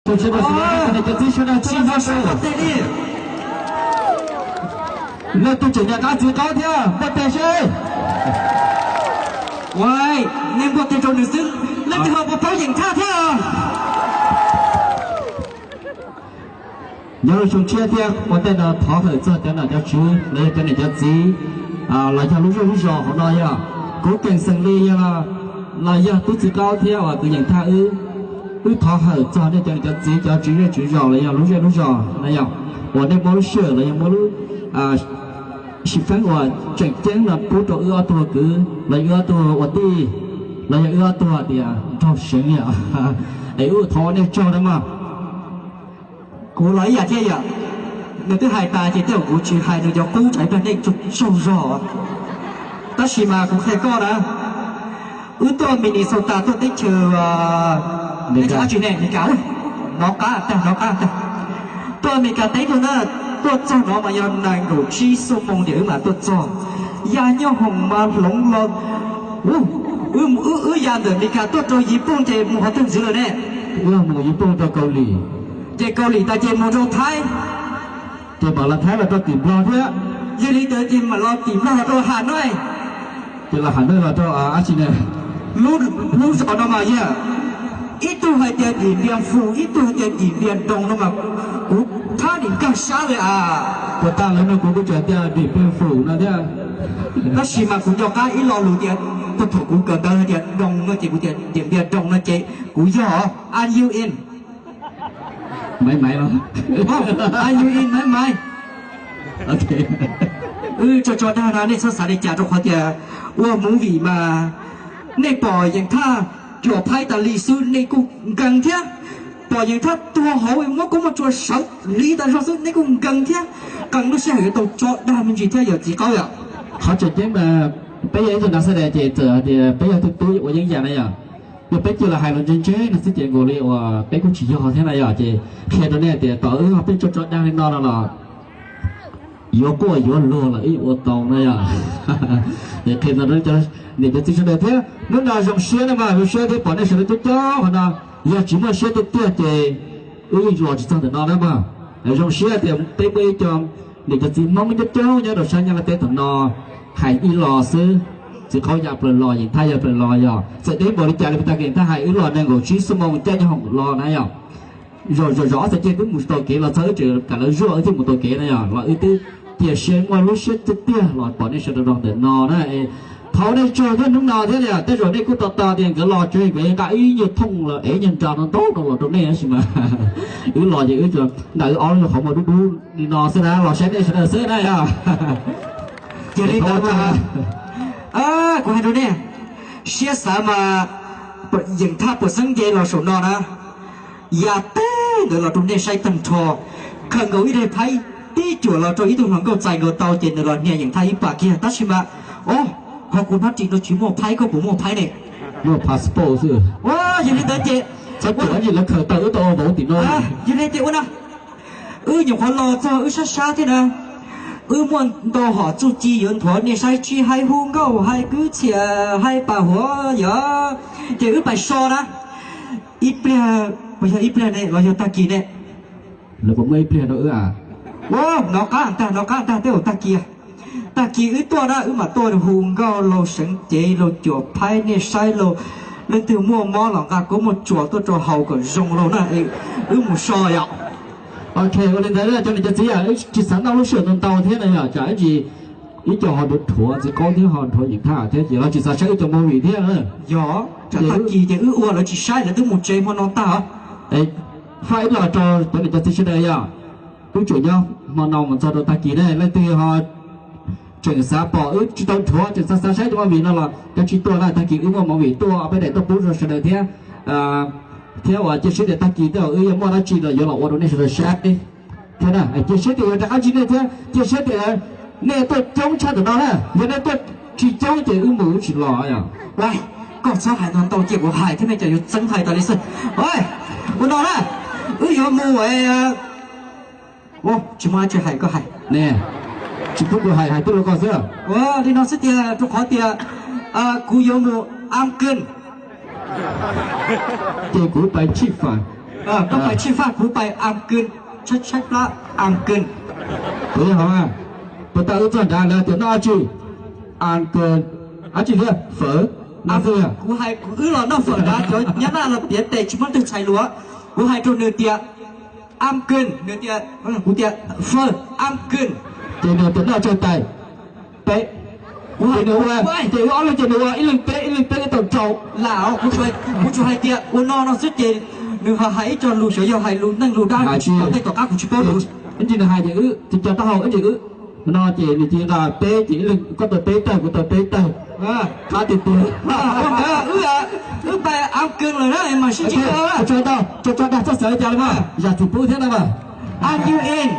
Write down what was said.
Tus tsis tau xav cov txiv sawv daws tsis npog sab npog teg li. Leej twg tseem nyiam qab txiv qaub thiab npog teg seb. Ua, nej npog teg rau nws xwb, leej twg ho puas paub Yeem Thaj thiab? Nyob zoo tshiab thiab ua ntej no thov hawm txog cov nom cov tswv los yog cov niam cov txiv los yog lub zej lub zos hauv no yog kuv Keem xeem Lis yog los yog tub txiv qaub thiab uas kwv Yeem Thaj wb, wb thov hawm txog nej cov niam cov txiv cov tswv zej tswv zos los yog lub zej lub zos no yog uas nej muab lub sij hawm los yog muab lub xim feeb uas tseem ceeb no pub rau wb ob tug kwv los yog wb ob tug ua tij los yog wb ob tug tias nraug seev yom. Es wb thov ua nej tsaug na mog. Kuv los ib yam thiab yom, nws twb hais tas ces tej zaum kuv tsis hais nws cov qub tsam ib pliag nej tsaug zog. Tab sis mas kuv qhia koj na, wb tuaj Minnesota tuaj teb chaws Meskas, nov qab tag nov qab tag, tuaj Meskas teb tuaj na, tuaj txog no mas yog nees nkaum tsib xuab moos tias wb mam tuaj txog. Yaj nyob hoom mas hloov los, wb ya ntawm Meskas tuaj rau Yiv Pooj ces mus qhov twg ntxiv lawm ne? Wb mus Yiv Pooj rau Kaus Lim, ces Kaus Lim tas ces mus rau Thaib, ces mam los Thaib los rau tim Nplog thiab. Yog li ntawd ces mam los tim Nplog los rau Has Noij, ces los Has Noij los rau dab tsi ne? Lub zos no mas yog ib tug hais tias Dim Npias Fus, ib tug hais tias Dim Npias Doos no mas kuv thab nim nkag sab li as. Puas tas lawv no kuv kuj tseem tias Dim Npias Fus no thiab. Tab sis mas kuv nco qab ib lo lus tias, thaum thaum kuv kawm ntawv hais tias Doos no ces kuv tias Dim Npias Doos no ces kuv yog An Yu In. Maiv Maiv los? An Yu In Maiv Maiv. Wb tso tso dag no nej txhob xav li cas rau qhov tias ua movie mas nej pom Yeem Thaj cuam phaib tas li xwb nej kuj nkees thiab, pom Yeem Thaj tuag hauv muab koob muaj tsua sawv lig tas zog xwb nej kuj nkees thiab. Qee lub sij hawm yuav tau tso dag me ntsis thiab yawm txiv qaub yom. Qhov tseem ceeb mas peb yog ib tug nas xab das ces txawm hais tias peb yog tug tub ua yeeb yam na yom, yog peb cia los hais los ntse ntse no xwb ces nkaus li uas peb kuj tsis yog thiab na yom. Ces qhia rau nej tias tom wb ho pheej tso tso dag li no no los yuav quaj yuav luag los wb yuav ua tau na yom. Es qhia no rau cov niam cov txiv sawv daws thiab hnub no zoo siab na mas zoo siab thiab pom nej sawv daws coob coob qhov no. Yog tsis muaj siab tiag tiag ces wb yeej los tsis txog ntawm no na mog. Zoo siab tias peb muaj ib co niam cov txiv Hmoob coob coob nyob rau sab Nyab Laj teb tom no hais ib los xwb, txiv qaub ya plaws los, Yeem Thaj ya plaws los yog txawm deb npaum li cas li puas tas Yeem Thaj hais wb los nees nkaum tsib xuab moos caij nyob hoom los na yom. Zom zom ob txhais ceg twb mus tau kev los txog wb tseem kam lawv zuaj wb thiaj mus tau kev na yom, los wb twb cia siab muaj lub siab tiag tiag los pom nej sawv daws los ntawm no na. Thov nej tsaug thiab hnub no thiab li, tej zaum nej kuj tos tos tias nkawd los tsev nkawd nqa ib nyuag thooj los ev nyuag nra no ntau rau los rau nej tab sis mas wb los ces wb nqa wb ob lub qhov muag dub dub li no xwb na los saib nej sawv daws xwb na yom. Cia li ntawd mas kuv hais rau nej, siab xav mas Yeem Thaj puas xeeb nce los saum no na, ya teb ntawd los rau nej saib tag nrho. Khaws nkaus ib daim phaib tib cuam los rau ib tug hluas nkauj txais nkaus tau ces nws los hnia Yeem Thaj ib pas kiag tab sis mas, o, ho kuv hnab ris no tsis muaj phaib, koj puas muaj phaib ne? Muaj passport xwb. Yog li ntawd ces txhob cuam, lawv khaws tau wb tau ua vauv tim no. Yog li ces ua no, wb nyuam qhuav los txog wb sab sab thiab na, wb muaj ntau hom txuj ci yuav nthuav nej saib tsis hais hu nkauj hais kwv txhiaj hais pam huam yom, ces wb pais so na. Ib pliag, puas yog ib pliag ne los yog tag kis ne? Lawv puas muaj ib pliag rau wb a? Nov qab ntag, nov qab ntag, tej zaum tag kis, tag kis wb tuaj na wb mam tuaj hu nkauj lauj, seev cev lauj, cuam phaib nej saib lauj, leej twg muaj mob los nqa koob muaj tsua tuaj rau haus kom zoo lauj na, wb mus so yom. Ok, ua li ntawd cov niam cov txiv, wb tsis xav noj lub sij hawm ntau ntau thiab na yom, tsam ib ntsis ib co ho dhuav txiv qaub thiab ho dhuav Yeem Thaj thiab ces los tsis xav saib wb cov movie thiab. Yog, tsam tag kis ces wb ua lawv tsis saib lawv twb mus tsev hmo no tag. Faj ib los rau cov niam cov txiv sawv daws yom, wb tseem nyob hmo no mus txog rau tag kis ne, leej twg ho tseem xav pom wb tsis tau dhuav tseem xav xav saib cov movie no los kav tsij tuaj na, tag kis wb muaj movie tuaj peb daim tuaj pub rau sawv daws thiab. Thiab uas cia siab tias tag kis tej zaum wb yuav muaj dab tsi los yuav los ua rau nej sawv daws saib thiab na. Cia siab tias yuav rov qab ntsib nej thiab cia siab tias nej tuaj coob tshaj ntawm no na, yog nej tuaj tsis coob ces wb mus wb tsis los yom. Koj txhob hais no ntau cia kuv hais thiab nej cov yuav txeeb hais tas li xwb. Ua no na, wb yuav mus, tsis muaj dab tsi hais koj hais ne. Tsis pub kuv hais, hais twb rau koj xwb. Ua li no xwb tiag rau qhov tias kuv yuav mus Am Kws. Ces kuv pais Tshij Fam. Koj pais tshij faj, kuv pais I'm good, tshaib tshaib plab, I'm good. Puas tau wb txog nrad lawv tias noj dab tsi? I'm good. Dab tsi thiab? Fawm. Noj xwb. Kuv hais kuv wb los noj fawm ntag, cov nyab laj los piav tes tsis muaj leej twg txhais lus. Kuv hais rau nws tias I'm good, nws tias, kuv tias fawm, I'm good. Ces nws tias noj tsau tais peb. Ces nws ua, ces wb ob leeg ces nws ua ib leeg peb ib leeg peb wb tau rau. Lam, kuv tsuas hais tias ua no no xwb ces nws ho hais ib co lus xyov yog hais lus neeg lus dab tsi, tej tom qab kuv tsis paub lus. Ib ntsis nws hais ces wb tsis co taub hau ib ntsis wb no ces nws cia nqa peb ces ib leeg koj tau peb tawg kuv tau peb tawg. Qab tiag tiag. Wb pais I'm good lawm na, mas sib ntsib. Tso tso dag txoj xav li cas los mas zam tsum pub thiab na mas. Are you in?